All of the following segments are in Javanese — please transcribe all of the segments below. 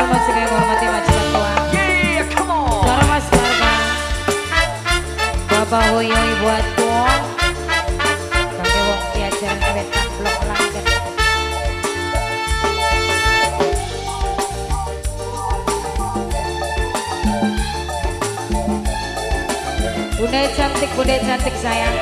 masih kayak hormati majikan tua. Yeah, come on. Karo Mas Barba. Bapak Hoyoi buatku. Kakek wong diajaran wetan blok langit. Bunda cantik sayang.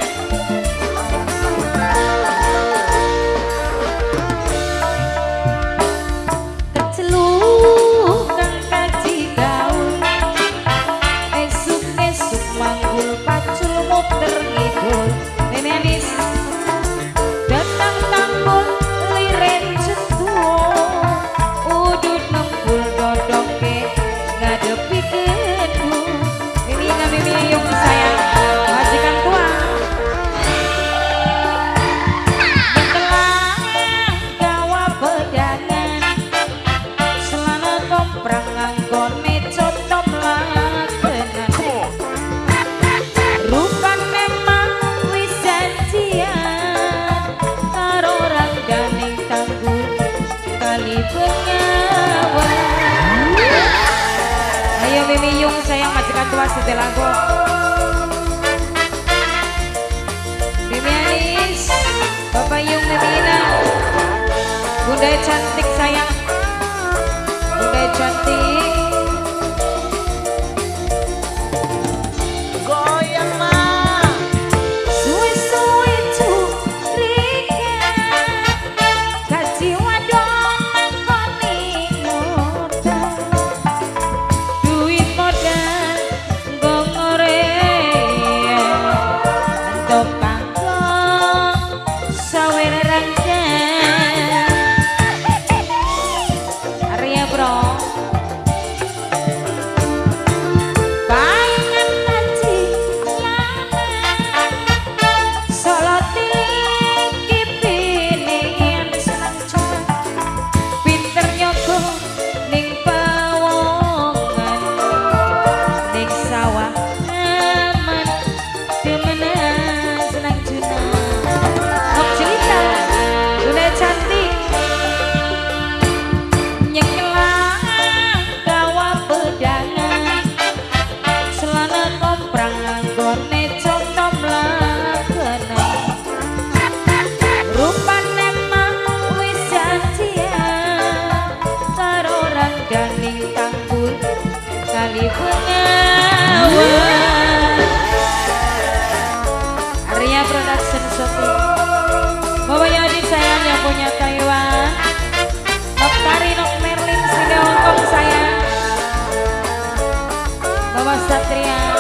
Keceluk kang kaji gaul, esuk-esuk manggul pacul muter ngidul. Mimi Anis datang tanggul liren cetuo, udut nempul dodoke ngadepi gedung. Mimi Ina, Mimi Yung sayang, majikan tua. Mentelang gawa pedangan, selana komprang nganggone cotom lakenan. Rupan memang wis janjian karo rangganing tanggul kali Bengawan. Ayo Mimi Yung sayang, majikan tua setel lagu. Mimi Anis, Bapak Yung, Mimi Ina, Bunda cantik sayang, Bunda cantik. Goyang ma. Suwe-suwe curiga, kaji wadon nangkoni modal, duit modal nggo ngore, entuk kanggo sawer rangken. Arya bro. Pangan kaji lanang, soloti kipinian seneng curang, pinter nyogo ning pawongan, ning sawah aman demenan senang junang. Nok cerita, Bunda cantik. Nyekelang gawa pedangan, celana komprang nganggone cotom lakenan. Rupane mah wis janjian karo rangganing tanggul kali Bengawan. Arya Production Shopee. Bapak Yadi sayang yang punya Taiwan. Nok Tari, Nok Merlin, Sini Hongkong sayang. Bapak Satria.